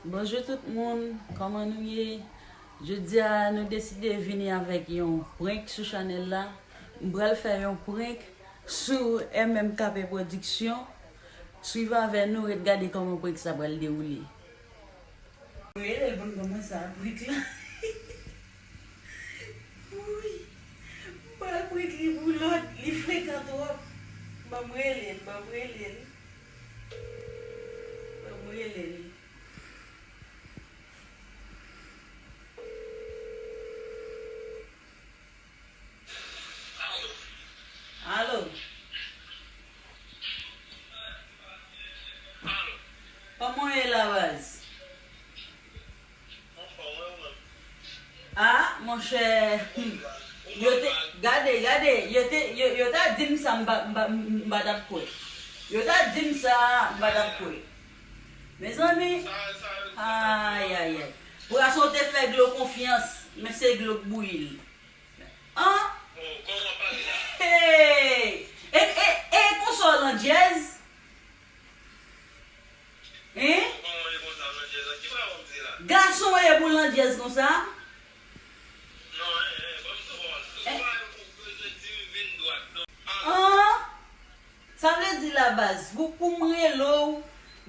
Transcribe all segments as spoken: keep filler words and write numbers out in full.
Bonjou tout moun, kòman nou ye? Jodi a nou deside vini avèk yon prank sou chanèl la. M pral fè yon prank sou M M K P Production. Swiv avè nou, ret gade kòman prank sa pral dewoule. Mwen rele l pou n kòmanse a prank la. Wi. M pral prank li pou lòt, li frekan twòp. Ban m rele l, ban m rele l. Ban m rele l. Alo. Kòman w ye la, baz? Ah, monchè, hmm. Yo te, gade, gade, yo te, yo, yo ta di m sa, m pa, m pa, m pa t ap kwè. Yo ta di m sa, m pa t ap kwè. Mezanmi, ay, ay, ay. Pou gason te fè dlo konfyans, men se dlo k bouyi l. An? Hey! E, e, e konsa w landjèz? Hein? Gason w ye pou w landjèz konsa? An? Sa vle di la baz, pou, pou m rele w,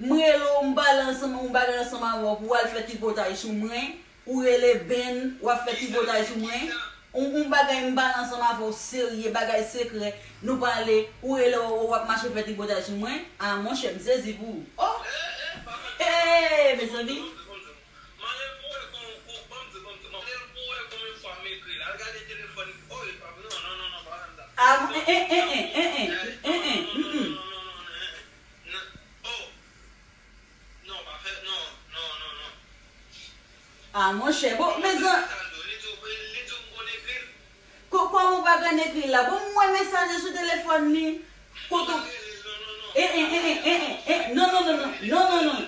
m rele w, m pale ansanm, m bagay ansanm avè w, pou w al fè tripotay sou mwen, ou rele Ben, w ap fè tripotay sou mwen, yon, yon bagay m pale ansanm avè w serye, bagay sekrè, nou pale, ou rele w, w ap mache fè tripotay sou mwen, a monchè, m sezi pou ou. Oh! Hey, mezanmi! Mande l pou wè kon, kon, ban m di, ban m di, mande l pou wè konbyen fwa m ekri l. Al gade telefòn li. Oh, li pa, non, non, non, non, pa janm sa. Ah, eh, eh, eh, eh, eh, eh, eh, eh, mm, mm. Non, non, non, non, non, eh, eh. Non, oh. Non, pa fè, non, non, non, non. Ah, monchè, bon, mezan- Li di w, li di w m konn ekri l. Ko-, kòman w pa konn ekri l la? Bon, m wè mesaj yo sou telefòn li. Kote w- Eh, eh, eh, eh, eh, eh, eh, non, non, non, non, non, non, non.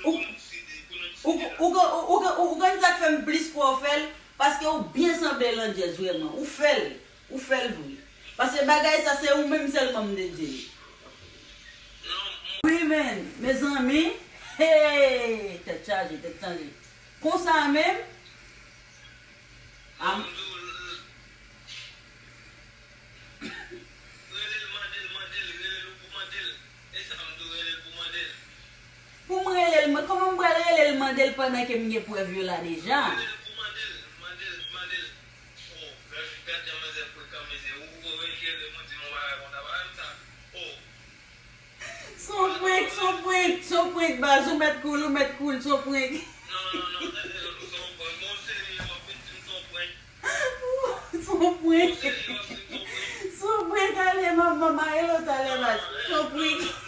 Ou, ou, ou, ou, ou, ou konn sa k fè m plis kwè w fè l? Paske ou byen sanble landjèz vrèman. Ou fè l. Ou fè l vre. Paske bagay sa se ou menm sèlman m te di l. Wi, men, mezanmi. Hey, tèt chaje, tèt chaje. Konsa menm? Am- Rele l, mande l, mande l, rele l ou pou mande l. E sa m di w, rele l pou mande l. Pou m rele l, mwen, kòman m pral rele l mande l pandan ke m gen prèv yo la deja? Rele l pou mande l, mande l, mande l. Oh, gad, gad jan manzè frekan, mezanmi. Ou, ou, ou, rele m, di m yon bagay konsa, pa menm sa. Oh. Se yon prank, se yon prank, se yon prank, baz, ou mèt cool, ou mèt cool, se yon prank. Non, non, non, non, se yon prank. Bon, serye, w ap vin di m se yon prank. Se yon prank. Se yon prank, ale, manman, ale, talè, baz. Se yon prank.